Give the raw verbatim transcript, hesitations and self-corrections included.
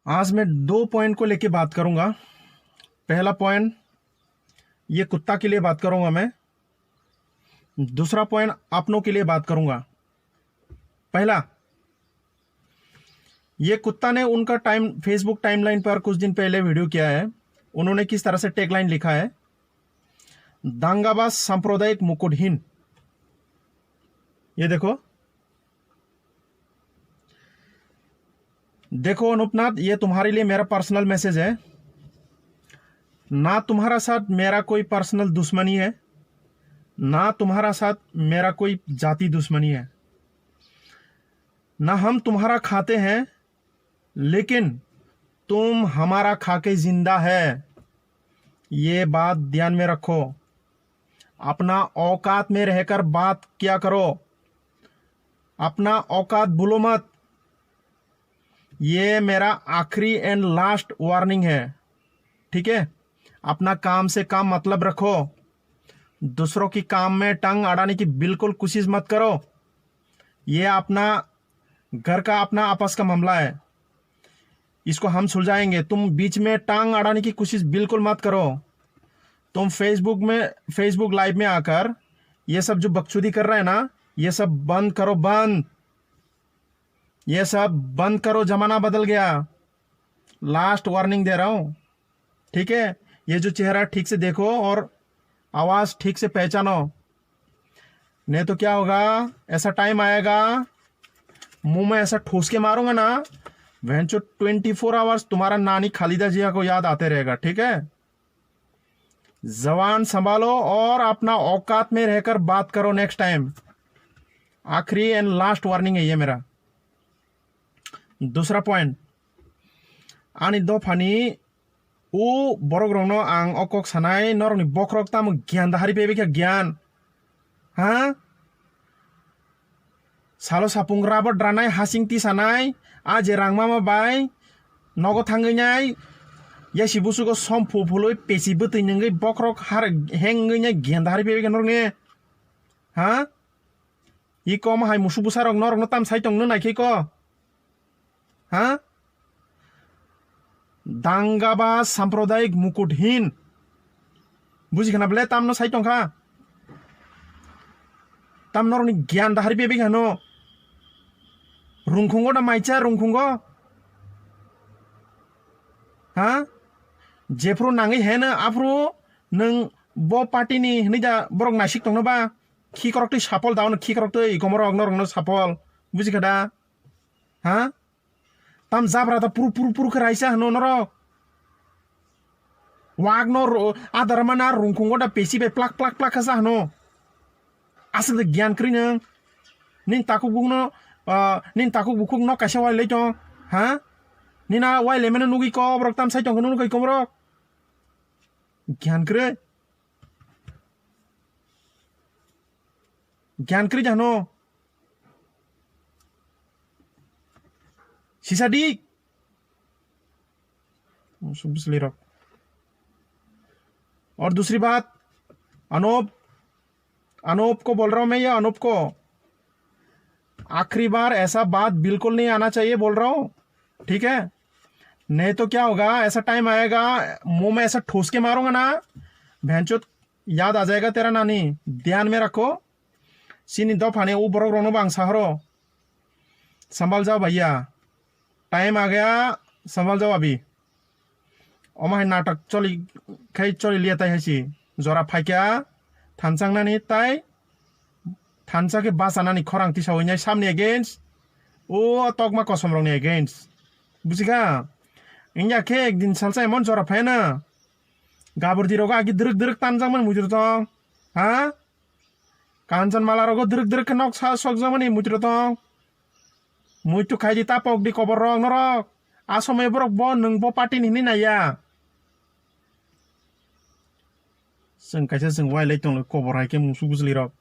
आज मैं दो पॉइंट को लेके बात करूंगा। पहला पॉइंट, ये कुत्ता के लिए बात करूंगा मैं। दूसरा पॉइंट, अपनों के लिए बात करूंगा। पहला, ये कुत्ता ने उनका टाइम, Facebook टाइमलाइन पर कुछ दिन पहले वीडियो किया है। उन्होंने किस तरह से टैगलाइन लिखा है, "दांगाबाज सांप्रदायिक मुकुटहीन।" ये देखो, देखो अनूपनाथ, ये तुम्हारे लिए मेरा पर्सनल मैसेज है। ना तुम्हारा साथ मेरा कोई पर्सनल दुश्मनी है, ना तुम्हारा साथ मेरा कोई जाति दुश्मनी है, ना हम तुम्हारा खाते हैं, लेकिन तुम हमारा खा के जिंदा है। ये बात ध्यान में रखो। अपना औकात में रहकर बात किया करो, अपना औकात भूलो मत। ये मेरा आखिरी एंड लास्ट वार्निंग है, ठीक है? अपना काम से काम मतलब रखो, दूसरों की काम में टांग अड़ाने की बिल्कुल कोशिश मत करो। ये अपना घर का, अपना आपस का मामला है, इसको हम सुलझाएंगे। तुम बीच में टांग अड़ाने की कोशिश बिल्कुल मत करो। तुम Facebook में, Facebook लाइव में आकर ये सब जो बकचोदी कर रहे हैं ना, ये सब बंद करो, बंद। ये सब बंद करो, जमाना बदल गया। लास्ट वार्निंग दे रहा हूँ, ठीक है? ये जो चेहरा ठीक से देखो और आवाज ठीक से पहचानो, नहीं तो क्या होगा, ऐसा टाइम आएगा, मुंह में ऐसा ठूस के मारूंगा ना, भैंचो, ट्वेंटी फोर आवर्स तुम्हारा नानी खालिदा जिया को याद आते रहेगा, ठीक है? जबान संभालो और अपना औकात में रहकर बात करो नेक्स्ट टाइम। आखिरी एंड लास्ट वार्निंग है ये मेरा। दूसरा point, ani dophani o borok rokno ang o kok sanai, norokni bokhorok tamo gyan dahari pebekha gyan, ha? Salo sapung rubber dranai, hasing tisanai, a je rangmama bai nogo thangwi nai, yasi busugo som phu phului pesi bwtwi nungwi bokhorok har heng wngwi nai gyan dahari pebekha norokni, ha? I kom hai musuk bwsarok norokno tam sai tongno naikhe ko? Ha? Dangabaj sampradayik mukuthin. Buji khana bele tamno sai tongkha? Tam norokni gyan dahari bebek hano. Rungkhungo da maicha rungkhungo? Ha? Jephru nangwi heno aphru nwng bo party ni hwnwi da borok naisik tongno ba? Khikrok twi sapol da ono, khikrok twi komorok norokno sapol. Buji kha da? Ha? Tam jabra da puru puru puru khe raisa hano norok. Wak no ro-, adar mana rungkhungo da pesi bai plak plak plak kha sa hano. Aswk de gyan kwrwi nwng. Nin takuk bukno, ah, nin takuk bukhuk no kaisa wai lai tong. Ha? Nina wai lai mano nugwi ko borok tam sai tong hano nugwi ko borok. Gyan kwrwi. Gyan kwrwi jano. Sisa di. Musuk bwsli rok. और दूसरी बात, अनूप, अनूप को बोल रहा हूँ मैं, ये अनूप को, आखिरी बार ऐसा बात बिल्कुल नहीं आना चाहिए बोल रहा हूँ, ठीक है? नहीं तो क्या होगा, ऐसा टाइम आएगा, मुंह में ऐसा ठूस के मारूंगा ना, भैंचोद, याद आ जाएगा तेरा नानी, ध्यान में रखो। Chini dophani o borok rokno bo ang sahoro, sambal jao bhaiya, time a gaya, sambal jao abi. Omo hai natok choli khai choli liya tai hai si. Jora phaikha thansa wngnani tai thansa khe bachanani khorang tisawi nai samni against, o tokma kosom rokni against. Buji kha? Wngya khe ekdin salsa emon jora phai na. Gabordi rogo agi dwrwk dwrwk tanjakmani mujur tong. Ha? Kanchanmala rogo dwrwk dwrwk khe nok sa sokjakmani mujur tong. Muitu khai di, tapok di kobor rok norok. A somoi borok bo nwng bo party ni hinwi naiya. Chwng kaisa chwng wai lai tonglo kobor hai khe musuk bwsli rok.